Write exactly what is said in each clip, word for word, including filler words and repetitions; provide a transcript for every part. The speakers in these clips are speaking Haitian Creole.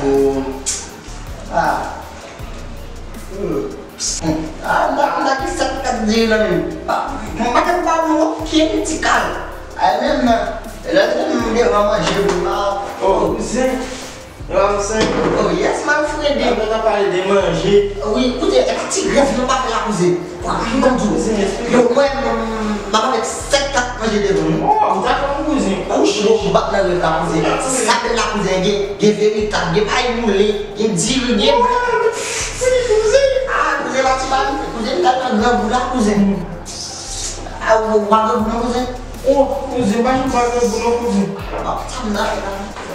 Oh. Ah. Hmm. Ah, m ta, m ta gen sèt kat diri nan men m. Ah, m pa t ba ou okenn ti kal. Ay, menm nan. Lè m devan manje pou m la. Oh, kouzen. Ramsey. Oh, yes, man, Frede. Lè nou ta pale de manje. Wi, koute, e pa ti grèv nou pa fè la, kouzen. Bon, m ban di w. Kouzen, eksplike. Yo, mwen, m, m ap avèk sèt kat manje devan nou. Oh, ou dakò, kouzen. Ou cho, ou bat nan rèv la, kouzen. Sa bèl la, kouzen, gen, gen veritab, gen pay boule, gen diri, gen. Oh, mèsi, kouzen. Ah, kouzen, pa ti bagay, kouzen, m ta nan grangou la, kouzen. Ah, ou, ou pa grangou non, kouzen? Oh, kouzen, pa janm pa grangou non, kouzen. Ah, sa m nan fè la.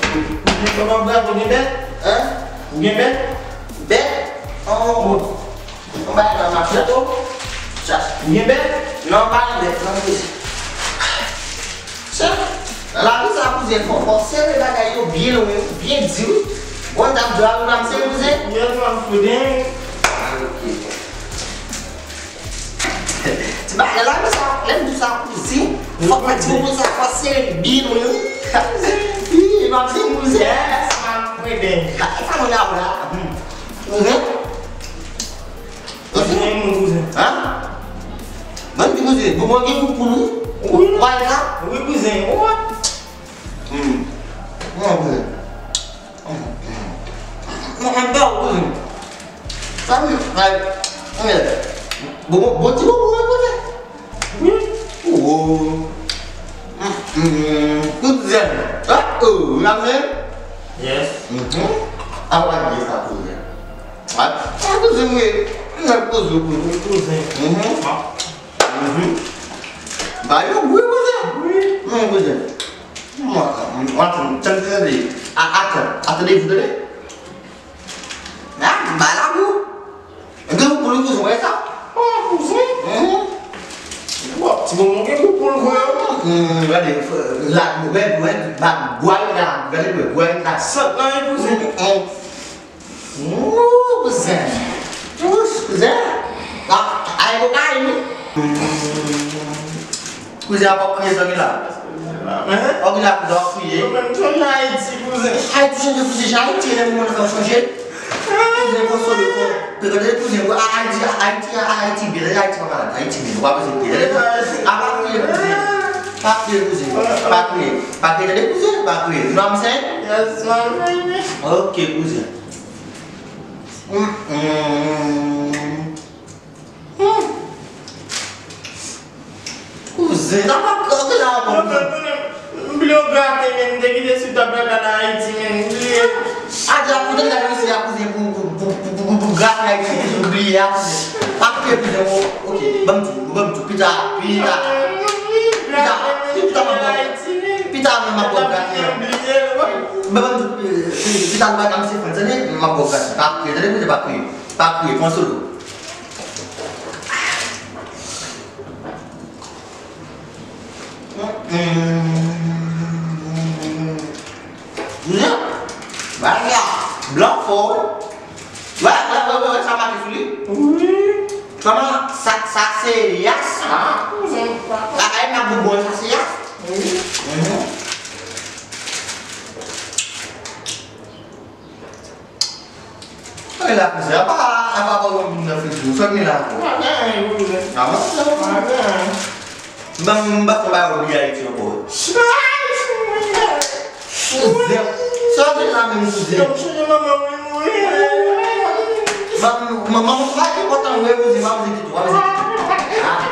Kouzen, kòman bravo, gen bèt? Hein? Ou gen bèt? Bèt? Oh. Yon bagay nan machè. Ou gen bèt? Non, m pa gen bèt, non, kouzen. Chèf, nan lavi sa, kouzen, fò, fò sere bagay yo byen lwen, byen di, wi. Bon, n t ap di w a, ou nan m sere, kouzen? Yes, man, kouzen. Ah, ok. Ti bagay la, men sa, lè m di sa, kouzen, fòk mwen di w kouzen, fò sere l byen, wi. Wi, m ap di kouzen. Yes, man, mwen byen. Sa mwen ap la. Kouzen? Kouzen, mon kouzen. Hein? Ban m di kouzen, bon, mwen gen gou poul, wi. Wi. Ou pa la? Wi, kouzen. Ou wè? Hmm. Mwen, kouzen. Mwen, mwen pa ou, kouzen. Sa m, ay, mwen, bon, bon, bon ti bobo, wi, kouzen. Wi. Oh. Mm, mm, kouzen. Ah, oh, la men. Yes. Mhm. A w a di sa, kouzen. Ah, ah, kouzen, wi. Mwen poze, kouzen. Kouzen. Mhm. Ah. Mhm. Ba yo, wi, kouzen. Wi. Mm, kouzen. Mwen, mwen, mwen, tande, tande. A, atann, atann, tande. Ah, ba la pou. Gen pou li kouzen, wè sa? Oh, kouzen. Mhm. Bon, ti bonbon gen pou pou l vre. Hmm, gade, la, wè, wè, ba, gway la, gade, wè, gway la. Sant lan, kouzen. Mhm. Ooh, kouzen. Ooh, kouzen. Ah, ay, kokayin, wi. Hmm. Kouzen ap ap kriye, zanmi la. Hein? Ap kriye, ap kriye. Yo menm, jan Ayiti, kouzen. Ayiti chanje, kouzen, jan Ayiti, lè moun nan chanje. Kouzen, konsole, kon, gade, kouzen, a, Ayiti, a, Ayiti, a, Ayiti byen, Ayiti pa malad, Ayiti byen, w ap kriye, gade, a, pa kriye, kouzen. Pa kriye, kouzen. Pa kriye. Pa kriye, tande, kouzen, pa kriye. You know what I'm saying? Yes, man. Ok, kouzen. Mm, mm. Hmm. Kouzen, sa pa grate la ankò, kouzen. M bliye w grate, men, m te kite sou tab la nan Ayiti, men, m bliye. Adja, pou te gade isi a, kouzen, pou, pou grate Ayiti, kouzen, ou bliye a, kouzen. Pa kite, kouzen, o, ok, ban m di, ban m di, pita, pita, pita, pita, m ap ba w, pita, m ap ba w grate. Ban m di, pita, m pa ka misye fè, tande, m ap ba w grate. Pa kriye, tande, kouzen, pa kriye, pa kriye, pran solo. Bagay la blan fò wi. Wè, wè, wè, wè, wè, sa make sou li. Wi. Kòman sa, sa se yas? Ah, kouzen, pa. Bagay nan boubon, sa se yas? Wi. Mhm. Sa gen la kouzen, apa, apa pa wè moun nan Facebook, sa gen la ankò. Pa gen anyen, kouzen. Ah, mwen, sa pa gen anyen. Ban m, ban m ba w bliye Ayiti ankò. Kouzen, sa gen la menm, kouzen. Yo chanje manman mwen, mwen. Ban m, manman mwen pa enpòtan vre, kouzen, pa bezwen kite, pa bezwen kite. Ah.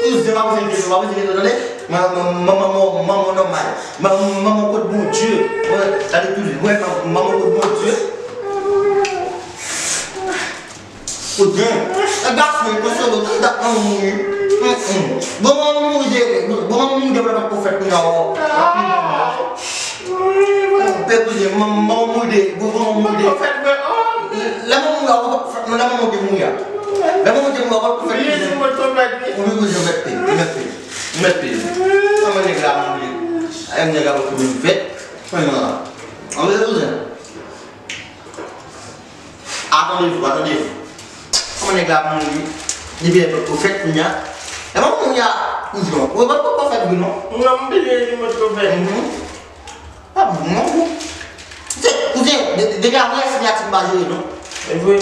Kouzen, pa bezwen kite, pa bezwen kite, tande? Manman, manman, manman nòmal. Manman, manman kot Bondye. Wè, gade toujou. Wè, manman, manman kot Bondye. Kouzen. E gason, konsole w, tande dat manman mouri. Mm, mm. Bon, manman mouri de, bon, manman mouri de, pa t pwofèt, kounye a, wè. Pe kouzen, manman, manman mouri de, bon, manman mouri de. Lè manman mouri a, wè, lè manman te mouri a. Lè manman te mouri a, wè, pwofèt, kouzen. Wi, kouzen, mèt pe, mèt pe. Mèt peye. Kòman nèg la mouri? Ay, nèg la mouri menm fèt. Kòman la? An vre, kouzen. Atann de jou, atann de jou. Kòman nèg la mouri? Li vin pwofèt kounye a. Lè manman mouri a, kouzen. Ou pa pwofèt vre non. Non, m bliye li mwen pwofèt. Mhm. Pa bon non, bon. Se, kouzen, Depi avè siyati m pa jere non. E vre.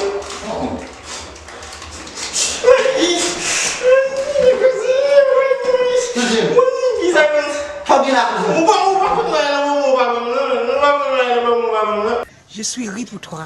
Toujou. Fò gen la toujou. Ou pa, ou pa konn mwen la, ou pa konn mwen la, ou pa konn mwen la, ou pa konn mwen la. Je suis ri pour toi.